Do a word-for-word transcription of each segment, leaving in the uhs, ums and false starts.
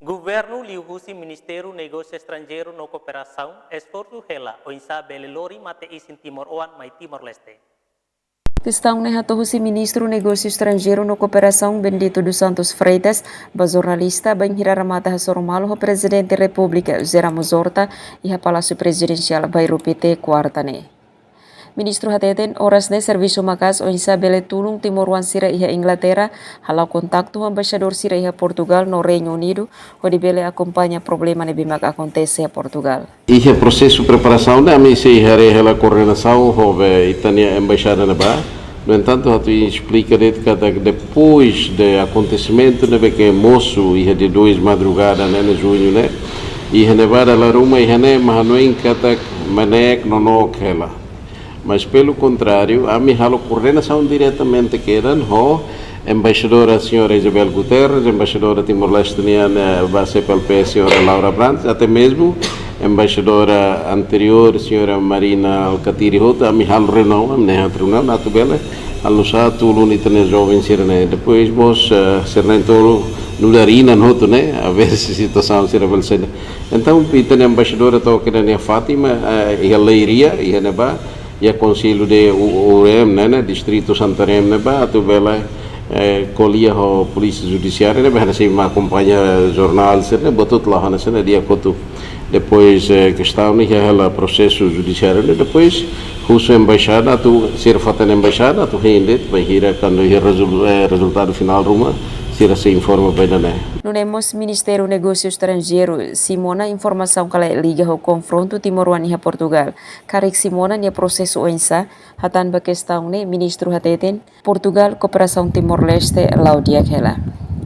Governu liuhusi Ministériu Negósiu Estranjeiru no Kooperasaun esforsu hela oinsá bele lori mate-isin timoroan mai Timor-Leste. Kestaun ne'e hato'o husi Ministru Negósiu Estranjeiru no Kooperasaun Bendito dos Santos Freitas ba jornalista bainhira remata hasoru malu ho Prezidente Repúblika José Ramos Horta iha Palásiu Prezidensiál Bairru Pité, kuarta ne'e. Ministru hateten oras ne'e servisu maka'as oinsá bele tulun timoroan sira iha Inglaterra, hala'o kontaktu ho embaixadór sira iha Portugal no Reinu Unidu, hodi bele akompaña problema ne'ebé mak akontese iha Portugal. Iha prosesu preparasaun ne'e ami sei haree hela koordenasaun ho be ita-nia embaixada ne'ebá. No entantu, atu esplika de'it katak depois de akontesimentu ne'ebé ke mosu iha dia dois madrugada ne'e, ne'e juñu ne'e, iha ne'ebá dala ruma iha ne'e ema hanoin katak MNEK nonook hela. Mas pelo contrário, ami halo koordenasaun diretamente kedan ho embaixadora señora Isabel Guterres, embaixadora Timor-Leste nian, eh, ba CPLP, señora Laura Brandt, até mesmo embaixadora anterior, señora Marina Alkatiri hotu, ami halo reuniaun, ami ne'e halo reuniaun atu bele halo sá tulun ita-nia joven sira-ne'e. Depois mós, eh, sira-ne'e tolu nu'udar inan hotu ne'e, a ver se situasaun sira bele sai. Entaun, ita-nia embaixadora to'o kedan iha Fátima, eh, iha Leiria, iha ne'ebá, iha Konsellu de U-, Ourém ne'e, ne'e, Distritu Santarém ne'ebá, atu bele, eh, ko'alia ho Polísia Judisiária ne'ebá, hanesan ema akompaña jornál sira-ne'e, buat hotu la'o hanesan ne'e, di'ak hotu. Depois, eh, kestaun ne'e iha hela prosesu judisiáriu ne'e, depois husu embaixada atu, sira fó tan embaixada atu hein de'it bainhira kuandu iha rezul-, eh, rezultadu finál ruma, sira sei informa ba ida-ne'e. Nune'e mós Ministériu Negósiu Estranjeiru sei mona informasaun ka lae liga ho konfrontu timoroan iha Portugal. Karik sei mona nia prosesu oinsá, hatán ba kestaun ne'e, ministru hateten Portugal kooperasaun Timor-Leste la'o di'ak hela.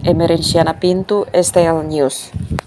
Emerenciana Pinto, STL News.